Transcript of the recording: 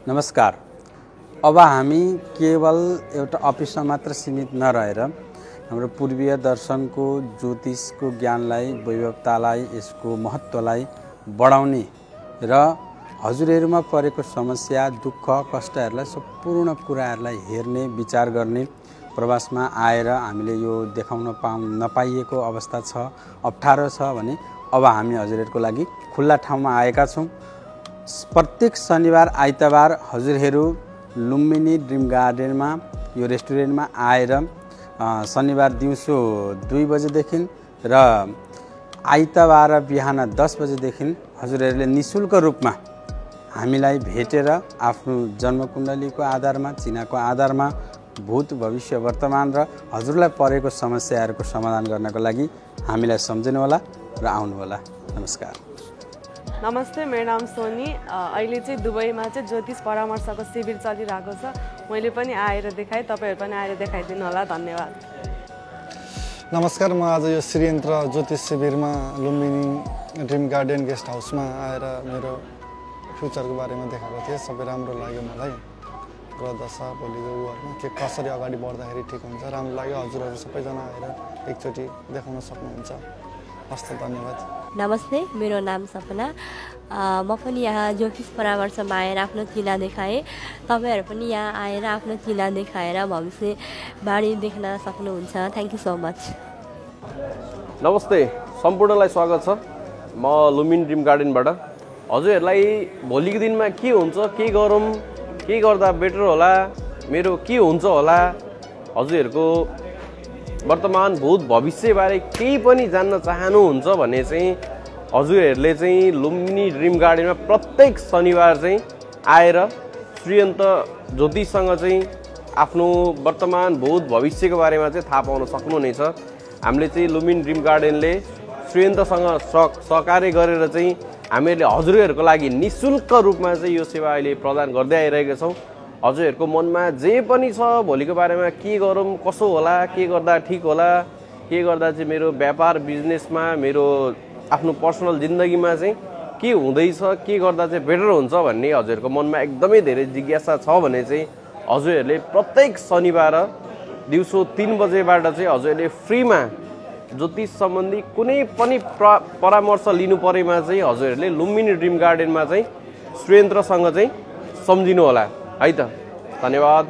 नमस्कार। अब हामी केवल एउटा अफिसमा मात्र सीमित नरहेर हाम्रो पूर्वीय दर्शनको ज्योतिषको ज्ञानलाई, वैभवतालाई, यसको महत्त्वलाई बढाउने र हजुरहरुमा परेको समस्या, दुःख, कष्टहरूलाई सम्पूर्ण कुराहरूलाई हेर्ने, विचार गर्ने, प्रवासमा आएर हामीले यो देखाउन नपाइएको अवस्था छ, अप्ठ्यारो छ भने अब हामी हजुरहरुको लागि खुल्ला ठाउँमा आएका छौं। प्रत्येक शनिबार आइतबार हजुरहरु लुम्बिनी ड्रिम गार्डनमा यो रेस्टुरेन्टमा आएर शनिबार दिउँसो 2 बजेदेखि र आइतबार बिहान 10 बजेदेखि हजुरहरुले निशुल्क रूपमा हामीलाई भेटेर आफ्नो जन्मकुण्डलीको आधारमा, चिनाको आधारमा भूत, भविष्य, वर्तमान र हजुरलाई परेको समस्याहरूको समाधान गर्नको लागि हामीलाई सम्झनु होला र आउनु होला। नमस्कार। नमस्ते, मेरो नाम सोनी। अहिले चाहिँ दुबईमा चाहिँ ज्योतिष परामर्शको शिविर चलिरहेको छ। मैले पनि आएर देखाएँ, तपाईहरु पनि आएर देखाइदिनु होला। धन्यवाद। नमस्कार, म आज यो श्रीयन्त्र ज्योतिष शिविरमा लुम्बिनी ड्रिम गार्डन गेस्ट हाउसमा आएर मेरो फ्युचरको बारेमा देखाएको थिएँ। सबै राम्रो लाग्यो मलाई। ग्रह दशा भोलिको उहरुमा के कसरी अगाडि बढ्दाखेरि ठिक हुन्छ, राम्रो लाग्यो। हजुरहरु सबैजना आएर एकचोटि देखाउन सक्नुहुन्छ। हस्त, धन्यवाद। नमस्ते, मेरो नाम सपना। म पनि यहाँ ज्योतिष परामर्शमा आएर आफ्नो चिना देखाएँ। तपाईहरु पनि यहाँ आएर आफ्नो चिना देखाएर भविष्यवाणी देख्न सक्नुहुन्छ। Thank you so much. नमस्ते, सम्पूर्णलाई स्वागत छ। म लुम्बिनी ड्रिम गार्डनबाट हजुरहरुलाई भोलिको दिनमा के हुन्छ, के गरौँ, के गर्दा बेटर होला, मेरो के हुन्छ होला, हजुरहरुको वर्तमान भूत भविष्य बारे केही पनि जान्न चाहनुहुन्छ भने चाहिँ हजुरहरुले चाहिँ लुम्बिनी ड्रिम गार्डनमा प्रत्येक शनिबार चाहिँ आएर श्रीयन्त ज्योतिषसँग चाहिँ आफ्नो वर्तमान भूत भविष्यको बारेमा चाहिँ थाहा पाउन सक्नुहुनेछ। हामीले चाहिँ लुम्बिनी ड्रिम गार्डनले श्रीयन्तसँग सहकार्य गरेर चाहिँ हामीले हजुरहरुको लागि निशुल्क रूपमा चाहिँ यो सेवा अहिले प्रदान गर्दै आइरहेका छौं। हजुरहरुको मनमा जे पनि छ भोलिको बारेमा के गरौँ, कसो होला, के गर्दा ठीक होला, के गर्दा चाहिँ मेरो व्यापार बिजनेसमा, मेरो आफ्नो पर्सनल जिन्दगीमा चाहिँ के हुँदैछ, के गर्दा चाहिँ बेटर हुन्छ भन्ने हजुरहरुको मनमा एकदमै धेरै जिज्ञासा छ भने चाहिँ हजुरहरुले प्रत्येक शनिबार दिउँसो 3 बजेबाट चाहिँ हजुरहरुले फ्रीमा ज्योतिष सम्बन्धी कुनै पनि परामर्श लिनु परेमा चाहिँ हजुरहरुले लुम्बिनी ड्रिम गार्डनमा चाहिँ श्रीयन्त्रसँग चाहिँ सम्झिनु होला है त। धन्यवाद।